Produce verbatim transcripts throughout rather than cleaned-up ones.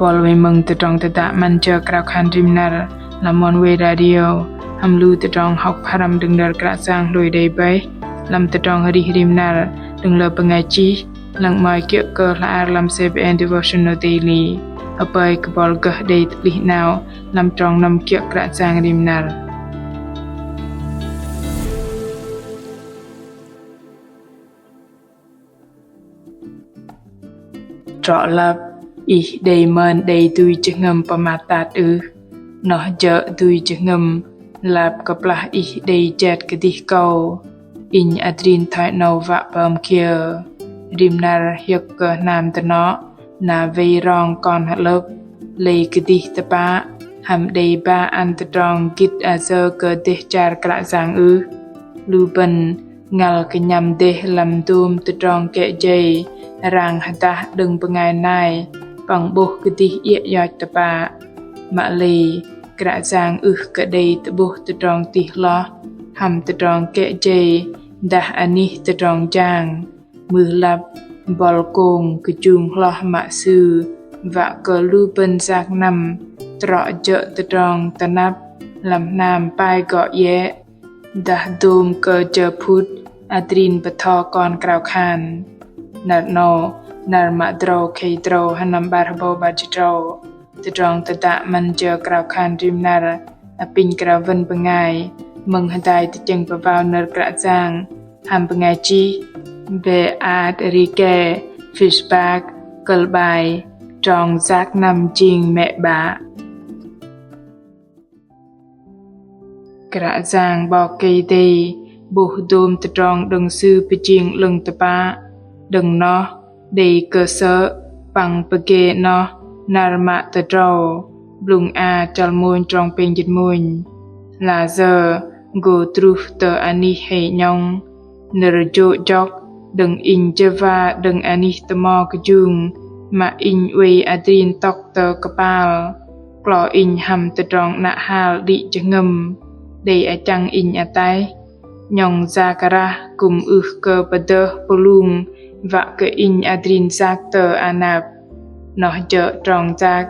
Bol wei mơ̆ng tơdrong tơdă 'Măn Jơ Krao Khan Rim Năr lăm Oneway Radio, hăm lu tơdrong hŏk pơhrăm đơ̆ng nơ̆r Kră Yang hlôi đei bơih lăm tơdrong arih rim năr đơ̆ng lơ bơngai chih, lăng 'mơ̆i kiơ̆ kơ hla ar lăm C B N Devotional Daily. Hơpơi kơ bol gơh đei tơplih 'nao lăm trong năm kiơ̆ Kră Yang rim năr. Trŏ lăp, ih đei mơn đei dui jơhngơ̆m pơmat tat ưh? Noh jơ̆ dui jơhngơ̆m lăp kơplah ih đei jet kơdih kâu. Inh adrin thoi 'nâu wă pơm kiơ. Rim năr hiơ̆k kơ hnam dơnŏ, na wei rong kon hơlơ̆p, lei kơdih tơpă, hăm đei ba ăn tơdrong gĭt ayơ kơ dêh char Kră Yang ưh? Lu bơ̆n ngăl kơnhăm dêh lăm dôm tơdrong kĕ jei, rang hơdah đơ̆ng bơngai nai, păng 'bôh kơdih iĕ ioch tơpă. Mă lei, Kră Yang ưh kơ đei tơ'bôh tơdrong tih hloh hăm tơdrong kĕ jei dah anih tơdrong jang. Mưh lăp, bol kông kơjung hloh mă Sư wă kơ lu bơ̆n yak năm trŏ jơ̆ tơdrong tơnăp lăm hnam pai gŏ iĕ, dah dôm kơ jơ phŭt adrin bơtho kon krao khan. Năr 'nâu, năr mă tơdrâu khei tơdrâu, sơnăm 'bar hơbâu 'bar jĭt tơdrâu. Tơdrong tơdă 'Măn Jơ Krao Khan Rim Năr apinh krao wơ̆n bơngai mơ̆ng hơdai tơchĕng pơbao nơ̆r Kră Yang hăm bơngai chih Beatrike Fishbach, kơ̆l 'bai Trong yak năm jing mĕ 'bă. Kră Yang 'Bok Kei-Dei 'bôh dôm tơdrong đơ̆ng Sư pơjing 'lơ̆ng tơpă. Đơ̆ng noh đei kơsơ̆ păng pơgê noh năr mă tơdrâu. Blŭng a chăl mônh trong pêng jĭt mônh. Lazơ gô truh tơ anih hei 'nhŏng. Nơ̆r jô̆ jŏk đơ̆ng inh jơwa đơ̆ng anih tơmo kơjung mă inh oei adrin tŏk tơ kơpal. Klo inh hăm tơdrong 'nă hal đĭ jơhngơ̆m, đei achăng inh ataih. 'Nhŏng yak rah kư̆m ưh kơ pơdơh pơlung wă kơ inh adrin yak tơ anăp. Noh jơ̆ trong yak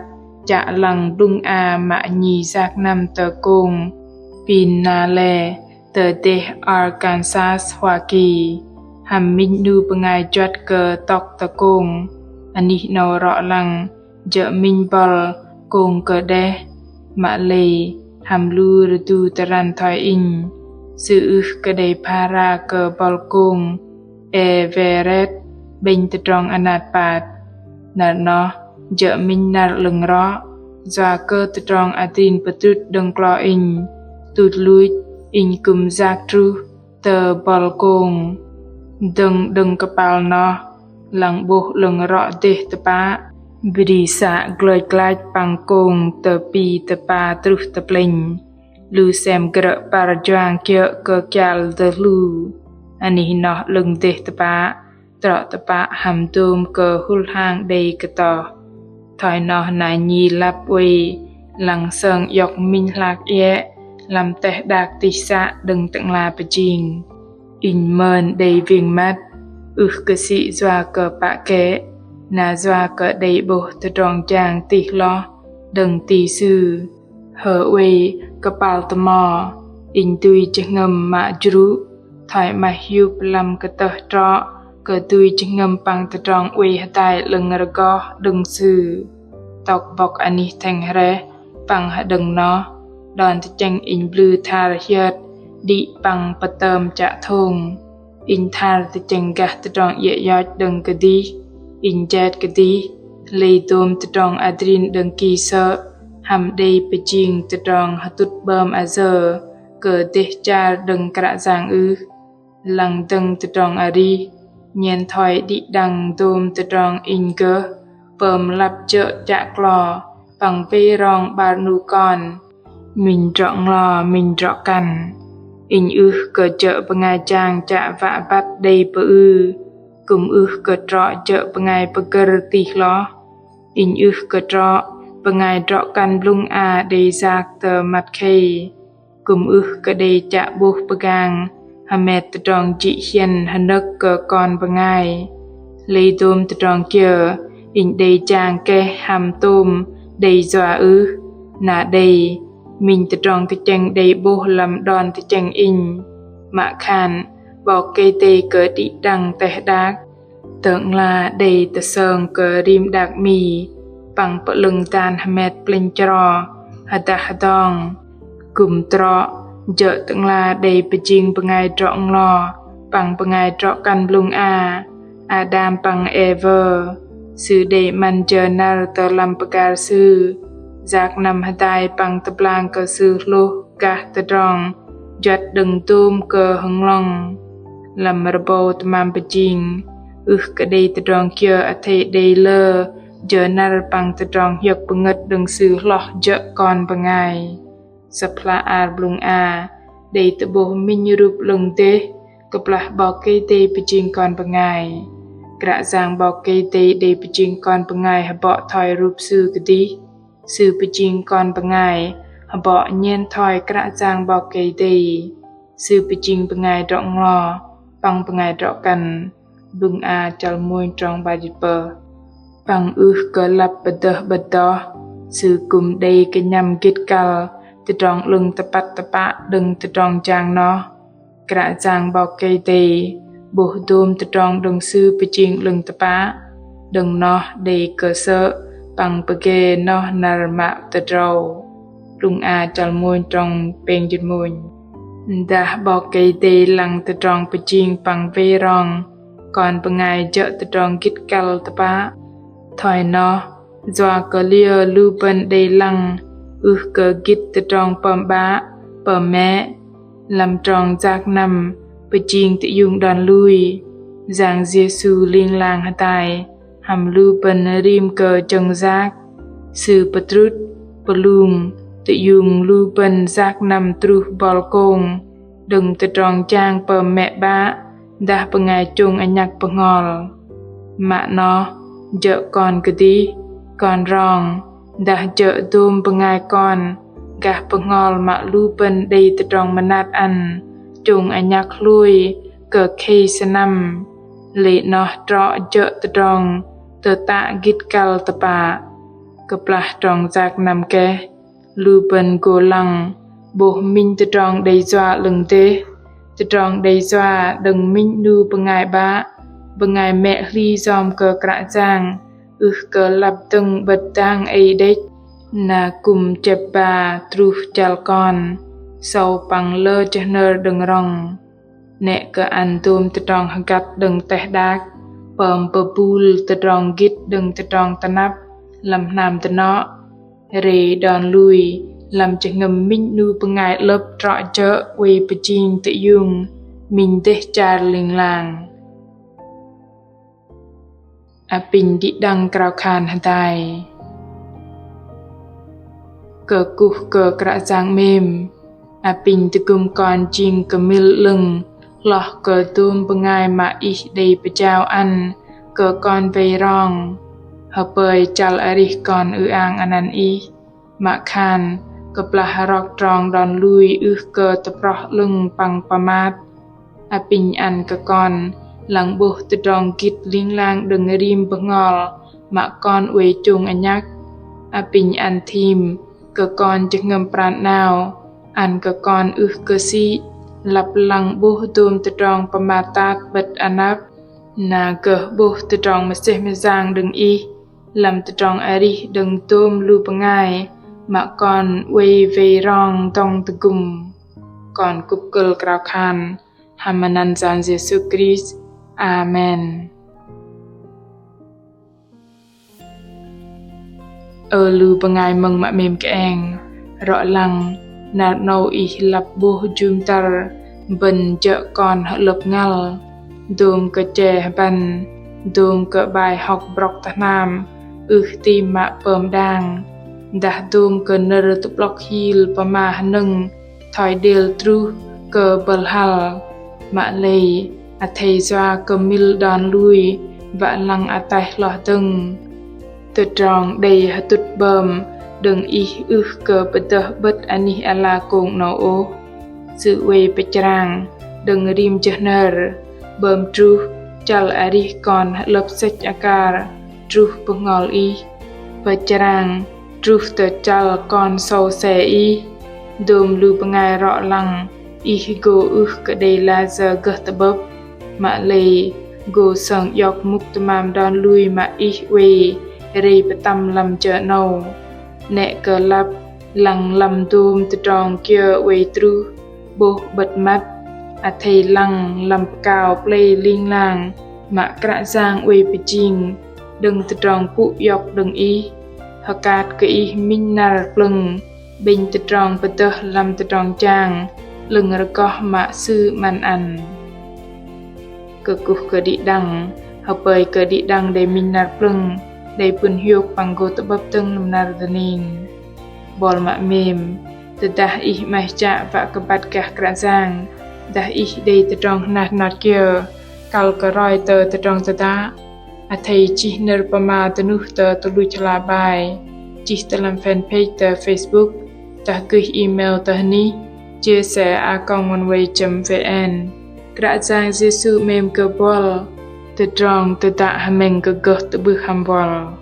chă lăng blŭng a mă nhi yak năm tơ kông Pinale, tơ dêh Arkansas, Hoa Kỳ. Hăm minh 'nu bơngai juăt kơ tŏk tơ kông. Anih 'nâu rŏ lăng jơ̆ minh băl kông kơdeh. Mă lei hăm lu rơdu tơrăn thoi inh, sư ưh kơ đei phara kơ băl kông Everest 'bĕnh tơdrong anat pat. Năr noh jơ̆ minh năr 'lơ̆ng rŏ, yua kơ tơdrong adrin pơdrŭt đơ̆ng klo inh. Tuch luch inh kư̆m yak truh tơ băl kông. Dơ̆ng đơ̆ng kơpal noh lăng 'bôh 'lơ̆ng rŏ dêh tơpă, bri să glôch glach păng kông tơpi tơpa truh tơ plĕnh. Lu sem grơ̆ păr juang kiơ̆ kơ kial dơhlu. Anih noh 'lơ̆ng dêh tơpă, trŏ tơpă hăm dôm kơ hŭl hang đei kơtoh. Thoi noh na nhi lăp oei lăng sơng iŏk minh hlak iĕ lăm teh đak tih să đơ̆ng Tơ'ngla pơjing. Inh mơn đei wing măt, ưh kơ sĭ yua kơ pă kĕ, na yua kơ đei 'bôh tơdrong jang tih hloh đơ̆ng ti Sư. Hơ oei kơpal tơmo, inh dui jơhngơ̆m mă jrŭ, thoi 'maih hiup lăm kơtơh trŏ kơ dui jơhngơ̆m păng tơdrong oei hơdai 'lơ̆ng rơgoh đơ̆ng Sư. Tŏk bŏk anih thĕng hrĕh păng hơđơ̆ng noh, đon tơchĕng inh blư thar hiơt đĭ păng pơtơm chă thông. Inh thar tơchĕng gah tơdrong iĕ ioch đơ̆ng kơdih, inh jet kơdih, lei dôm tơdrong adrin đơ̆ng ki sơ̆ hăm đei pơjing tơdrong hơtŭt 'bơm ayơ kơ dêh char đơ̆ng Kră Yang ưh. Lăng dơ̆ng tơdrong arih, nhen thoi đĭ đăng dôm tơdrong inh gơh pơm lăp jơ̆ chă klo păng wei rong 'bar 'nu kon. Minh drŏ nglo, minh drŏ kăn. Inh ưh kơ jơ̆ bơngai jang chă wă băt đei pơư, kư̆m ưh kơ trŏ jơ̆ bơngai pơgơ̆r tih hloh. Inh ưh kơ trŏ bơngai drŏ kăn blŭng a đei yak tơ măt khei. Kư̆m ưh kơ đei chă 'bôh pơgang hơmet tơdrong jĭ hiĕn hơnơ̆k kơ kon bơngai. Lei dôm tơdrong kiơ Inh đei jang keh hăm tôm đei yua ưh? Na đei, minh tơdrong tơchĕng đei 'bôh lăm đon tơchĕng inh. Mă khan, 'Bok Kei-Dei kơ đĭ đăng teh đak, Tơ'ngla đei tơsơng kơ rim đak 'mi, păng pơ'lơ̆ng dan hơmet plĕnh chro, hơdah hơdong. Kư̆m trŏ, jơ̆ Tơ'ngla đei pơjing bơngai drŏ-nglo păng bơngai drŏ-kăn blŭng a, Ađam păng Ewơ. Sư đei 'măn jơ năr tơ lăm pơgar sư, yak năm hơdai păng tơblang kơ sư hlôh gah tơdrong juăt đơ̆ng dôm kơ hơnglŏng. Lăm rơbâu tơmam pơjing, ưh kơ đei tơdrong kiơ athei đei lơ jơ năr păng tơdrong hiơ̆k pơngơ̆t đơ̆ng Sư hloh jơ̆ kon bơngai. Sơ̆p hla ar blŭng a đei tơ'bôh minh rup 'lơ̆ng dêh kơplah 'Bok Kei-Dei pơjing kon bơngai. Kră Yang 'Bok Kei-Dei đei pơjing kon bơngai hơbŏ thoi rup Sư kơdih. Sư pơjing kon bơngai hơbŏ nhen thoi Kră Yang 'Bok Kei-Dei. Sư pơjing bơngai drŏ-nglo păng bơngai drŏ-kăn. Blŭng a chăl mônh trong 'bar jĭt pơh. Păng ưh kơ lăp pơdơh 'bơ̆t doh, Sư kư̆m đei kơnhăm gĭt kăl tơdrong 'lơ̆ng tơpăt tơpă đơ̆ng tơdrong jang noh. Kră Yang 'Bok Kei-Dei 'bôh dôm tơdrong đơ̆ng Sư pơjing 'lơ̆ng tơpă, đơ̆ng noh đei kơsơ̆ păng pơgê noh năr mă tơdrâu. Blŭng a chăl mônh trong pêng jĭt mônh. Dah 'Bok Kei-Dei lăng tơdrong pơjing păng wei rong kon bơngai jơ̆ tơdrong gĭt kăl tơpă, thoi noh yua kơ liơ lu bơ̆n đei lăng ưh kơ gĭt tơdrong pơm 'bă, pơm mĕ, lăm trong yak năm pơjing tơiung đon lui. Yang Yêsu ling lang hơdai hăm lu bơ̆n rim kơ jơ̆ng yak. Sư pơdrŭt, pơlung tơiung lu bơ̆n yak năm truh bol kông đơ̆ng tơdrong jang pơm mĕ 'bă dah bơngai chông anhăk bơhngol. Mă noh, jơ̆ kon kơdih, kon rong, dah jơ̆ dôm bơngai kon gah bơhngol mă lu bơ̆n đei tơdrong mơnat ăn chông anhăk hlôi kơ khei sơnăm, lei noh trŏ jơ̆ tơdrong tơtă gĭt kăl tơpă. Kơplah trong yak năm keh, lu bơ̆n gô lăng 'bôh minh tơdrong đei yua 'lơ̆ng dêh, tơdrong đei yua đơ̆ng minh 'nu bơngai 'bă, bơngai mĕ hli yom kơ Kră Yang, ưh kơ lăp dơ̆ng 'bơ̆t dang ei đĕch, na kư̆m chĕp ba truh chăl kon, sâu păng lơ jơhnơr đơ̆ng rŏng. 'Nĕ kơ ăn dôm tơdrong hơgăt đơ̆ng teh đak pơm pơbŭl tơdrong gĭt đơ̆ng tơdrong tơnăp lăm hnam dơnŏ, rei đon lui lăm jơhngơ̆m minh 'nu bơngai 'lơ̆p trŏ jơ̆ oei pơjing tơiung minh dêh char ling lang. Apinh đĭ đăng krao khan hơdai. Kơkuh kơ Kră Yang 'mêm, apinh tơgŭm kon jing kơmil 'lơ̆ng hloh kơ dôm bơngai mă Ih đei pơjao ăn kơ kon wei rong. Hơpơi chăl arih kon ư-ang anăn Ih, mă khan kơplah rok trong đon lui ưh kơ tơproh 'lơ̆ng păng pơmat, apinh ăn kơ kon lăng 'bôh tơdrong gĭt ling lang đơ̆ng rim bơhngol mă kon oei chông anhăk. Apinh ăn thim kơ kon jơhngơ̆m pran 'nao, ăn kơ kon ưh kơ sĭ lăp lăng 'bôh dôm tơdrong pơmat tat 'bơ̆t anăp, na gơh 'bôh tơdrong mơsêh mơyang đơ̆ng Ih lăm tơdrong arih đơ̆ng dôm lu bơngai mă kon oei wei rong dŏng tơgŭm. Kon kŭp kơ̆l krao khan hăm anăn Yang Yêsu Krist. Amen. Ơ lu bơngai mơ̆ng mă 'mêm kơeng, rŏ lăng năr 'nâu ih lăp 'bôh jŭm dăr bơ̆n jơ̆ kon hơ'lơ̆p ngăl, dôm kơ che hơbăn, dôm kơ 'bai hŏk brŏk tơ hnam ưh ti mă pơm đang, dah dôm kơ nơ̆r tơ'blŏk hil pơma hơnơ̆ng thoi đêl truh kơ bơ̆l hăl. Mă lei athei yua kơ mil đon lui wă lăng ataih hloh dơ̆ng. Tơdrong đei hơtŭt 'bơm đơ̆ng ih ưh kơ pơdơh 'bơ̆t anih ala kông 'nâu ôh. Sư oei pơchrang đơ̆ng rim jơhnơr, 'bơm truh chăl arih kon hơ'lơ̆p sĕch akar truh bơhngol ih, pơchrang truh tơ chăl kon sâu se ih, dôm lu bơngai rŏ lăng ih gô ưh kơ đei layơ gơh tơ'bơ̆p, mă lei gô sơng iŏk mŭk tơmam đon lui mă ih oei rei pơtăm lăm jơ 'nâu. 'Nĕ kơ lăp lăng lăm dôm tơdrong kiơ oei truh 'bôh 'bơ̆t măt, athei lăng lăm pơkao plei ling lang mă Kră Yang oei pơjing đơ̆ng tơdrong pŭ iŏk đơ̆ng ih, hơkat kơ ih minh năr plơ̆ng 'bĕnh tơdrong pơdơh lăm tơdrong jang 'lơ̆ng rơgoh mă Sư 'măn ăn. Kơkuh kơ đĭ đăng, hơpơi kơ đĭ đăng đei minh năr plơ̆ng, đei pŭn hiôk păng gô tơ'bơ̆p dơ̆ng lăm năr dơning. Buăl mă 'mêm, tơdah ih 'maih chă wă kơ băt gah Kră Yang, dah ih đei tơdrong hnat hnat kiơ, kăl kơ roi tơ tơdrong tơdă, athei chih nơ̆r pơma dơnuh tơ tơluch hla bơar, chih tơ lăm fanpage tơ Facebook, dah gơih email tơ hnih chia sẻ a còng oneway chấm vn. Kră Yang Yêsu 'mêm kơ buăl, tơdrong tơdă hơmĕng kơ gơh tơ'bưh hăm buăl.